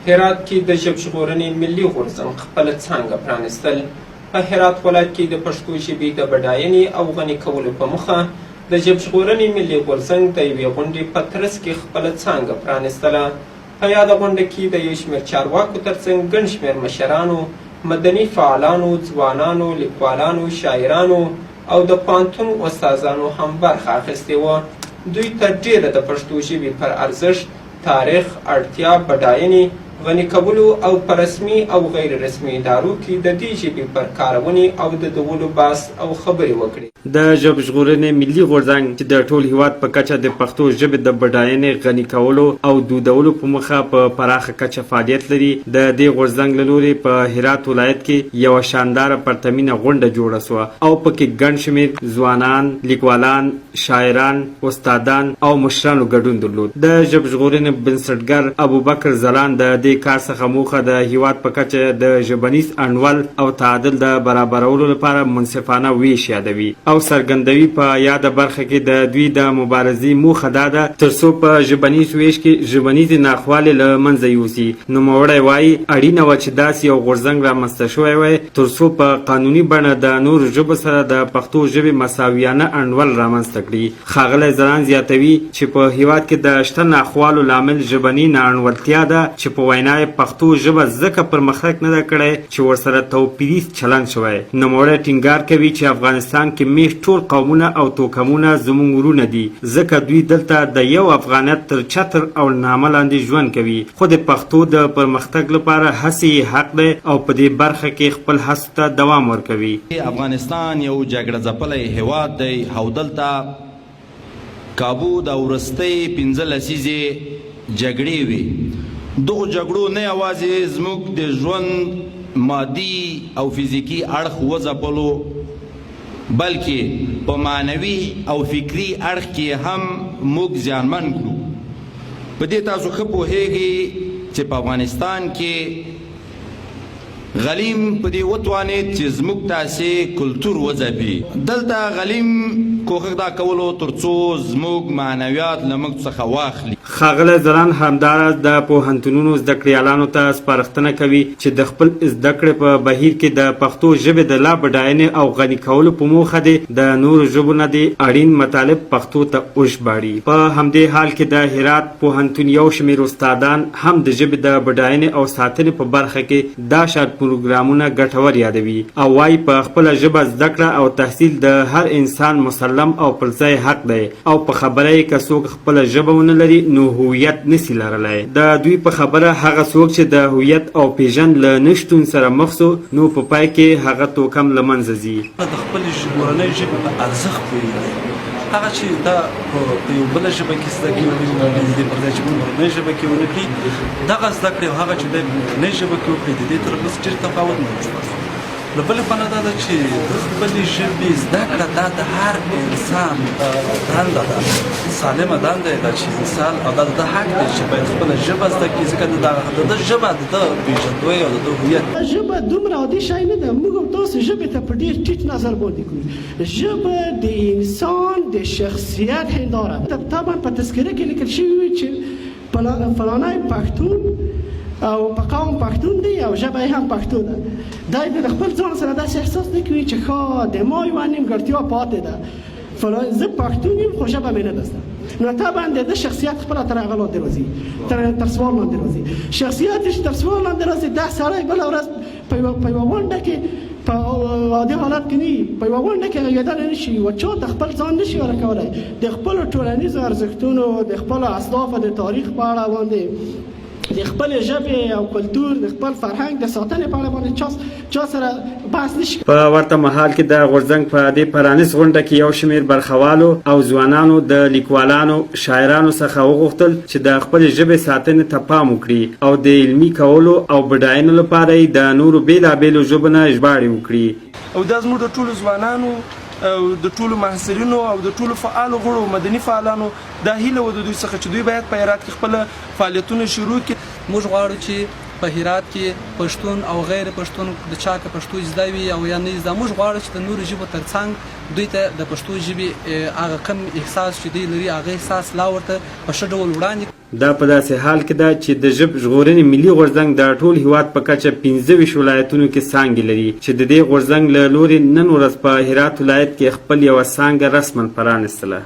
هرات کې د ژبژغورنې ملي غورځنګ خپله څانګه پرانیستل. په هرات ولایت کې د پښتو ژبې د بډاینې او غني کولو په موخه د ژبژغورنې ملي غورځنګ د یوې غونډې په ترڅ کې خپله څانګه پرانیستله. په یاده غونډه کې د یو شمېر چارواکو ترڅنګ ګڼ شمېر مشرانو، مدني فعالانو، ځوانانو، لیکوالانو، شاعرانو او د پوهنتون استادانو هم برخه اخیستې وه. دوی تر ډېره د پښتو ژبې پر ارزښت، تاریخ، اړتیا، بډاینې، غني کولو او په رسمي او غیر رسمي ادارو کې د دې ژبې پر کارونې او دودولو بحث او خبرې وکړې. د ژبژغورنې ملي غورځنګ چې د ټول هېواد په کچه د پښتو ژبې د بډاینې، غني کولو او دودولو په موخه په پراخه کچه فعالیت لري، د دې غورځنګ له لورې په هرات ولایت کې یوه شانداره پرتمینه غونډه جوړه شوه او په کې ګڼ شمېر ځوانان، لیکوالان، شاعران، استادان او مشرانو ګډون درلود. د ژبژغورنې بنسټګر ابوبکر ځلاند د دې کار څخه موخه د هیواد په کچه د ژبنیز انډول او تعادل د برابرولو لپاره منصفانه ویش یادوي او څرګندوي په یاده برخه کې د دوی د مبارزې موخه دا ده تر څو په ژبنیز ویش کې ژبنیزې ناخوالې له منځه یوسي. نوموړی وايي، اړینه وه چې داسې یو غورځنګ رامنځته شوی وای تر څو په قانوني بڼه د نورو ژبو سره د پښتو ژبې مساویانه انډول رامنځته کړي. ښاغلی ځلاند زیاتوي چې په هېواد کې د شته ناخوالو لامل ژبنۍ ناانډولتیا ده چې په وینا یې پښتو ژبه ځکه پرمختګ نه ده کړی چې ورسره توپیریز چلند شوی. نوموړی ټینګار کوي چې افغانستان کې مېشت ټول قومونه او توکمونه زموږ وروڼه دي ځکه دوی دلته د یو افغانیت تر چتر او نامه لاندې ژوند کوي خو د پښتو د پرمختګ لپاره هڅې یې حق دی او په دې برخه کې خپل هڅو ته دوام ورکوي. افغانستان یو جګړه ځپلی هیواد دی او دلته کابو دا وروستۍ پنځه لسیزې جګړې وې. دغو جګړو نه یوازې زموږ د ژوند مادي او فزیکي اړخ وځپلو، بلکې په معنوي او فکري اړخ کې یې هم موږ زیانمن کړو. په دې تاسو ښه پوهېږئ چې په افغانستان کې غلیم په دې وتوانید چې زموږ تاسې کلتور وځپي. دلته غلیم کوښښ دا کولو تر څو زموږ معنویات له موږ څخه واخلي. ښاغلی ځلاند همداراز د پوهنتونونو زده کړیالانو ته سپارښتنه کوي چې د خپل زده کړې په بهیر کې د پښتو ژبې د لا بډاینې او غني کولو په موخه دې د نورو ژبو نه دې اړین مطالب پښتو ته وژباړي. په همدې حال کې د هرات پوهنتون یو شمېر استادان هم د ژبې د بډاینې او ساتنې په برخه کې دا شان پروګرامونه ګټور یادوي او وايي، په خپله ژبه زده کړه او تحصیل د هر انسان مسلم او پر ځای حق دی او په خبره یې که څوک خپله ژبه ونه لري نو هویت نه سي لرلای. د دوی په خبره هغه څوک چې د هویت او پېژند له نه شتون سره مخ سو نو په پای کې هغه توکم له منځه ځي. د خپلې مورنۍ ژبې په ارزښت پوهېږي، هغه چې دا په یو بله ژبه کې زده کړې وکړي، د دې پر ځای چې په مورنۍ ژبه کې ونه کړي، دغه زده کړې او هغه چې دی په مورنۍ ژبه کې وکړي، د دې ترمنځ ډېر تفاوت موجود دی. له بلې خوا نه دا ده چې د خپلې ژبې زده کړه دا د هر انسان دنده ده، سالمه دنده یې ده چې انسان او دا د ده حق دی چې باید خپله ژبه زده کړي، ځکه د ده ژبه د ده پېژندوی او د ده هویت. ژبه دومره عادي شی نه ده، موږ او تاسو ژبې ته په ډېر ټیټ نظر باندې ګورو. ژبه د انسان د شخصیت هنداره ده. طبعا په تذکره کې لیکل شوي وي چې فلانی پښتون او په قوم پښتون دی او ژبه یې هم پښتو ده. دی د خپل ځان سره داسې احساس نه کوي چې ښه د ما یوه نیمګړتیا پاتې ده، زه پښتون یم خو ژبه مې نه ده زده. نو طبعا د ده شخصیت خپله تر هغه لاندې راځي، تر سوال لاندې راځي. شخصیت یې چې تر سوال لاندې راځي، دا سړی بله ورځ په یوه په یوه غونډه کې په عادي حالت کې نه وي، په یوه غونډه کې غږېدلی نه شي، یوه چا ته خپل ځان نه شي ورکولی، د خپلو ټولنیزو ارزښتونو، د خپلو اسلافو د تاریخ په اړه باندې، د خپلې ژبې او کلتور، د خپل فرهنګ د ساتنې په اړه باندې چا چا سره بحث نشي. په ورته مهال کې د غورځنګ په دې پرانیست غونډه کې یو شمېر برخوالو او ځوانانو د لیکوالانو، شاعرانو څخه وغوښتل چې د خپلې ژبې ساتنې ته پام وکړي او د علمي کولو او بډاینو لپاره یې د نورو بېلابېلو ژبو نه ژباړې وکړي. او دا زموږ د ټولو ځوانانو او د ټولو محصلینو او د ټولو فعالو غړو مدني فعالانو دا هیله وه د دوی څخه چې دوی باید په هرات کې خپل فعالیتونه شروع کړي. موږ غواړو چې په هرات کې پښتون او غیر پښتون د چا که پښتو زده وي او یا نه وي زده، موږ غواړو چې د نورو ژبو ترڅنګ دوی ته د پښتو ژبې هغه کوم احساس چې دوی لري هغه احساس لا ورته په ښه ډول وړاندې کړو. دا په داسې حال کې ده چې د ژب ژغورنې ملي غورځنګ د ټول هیواد په کچه 25 ولایتونو کې څانګې لري چې د دې غورځنګ له لورې نن ورځ په هرات ولایت کې خپل یوه څانګه رسما پرانیستله.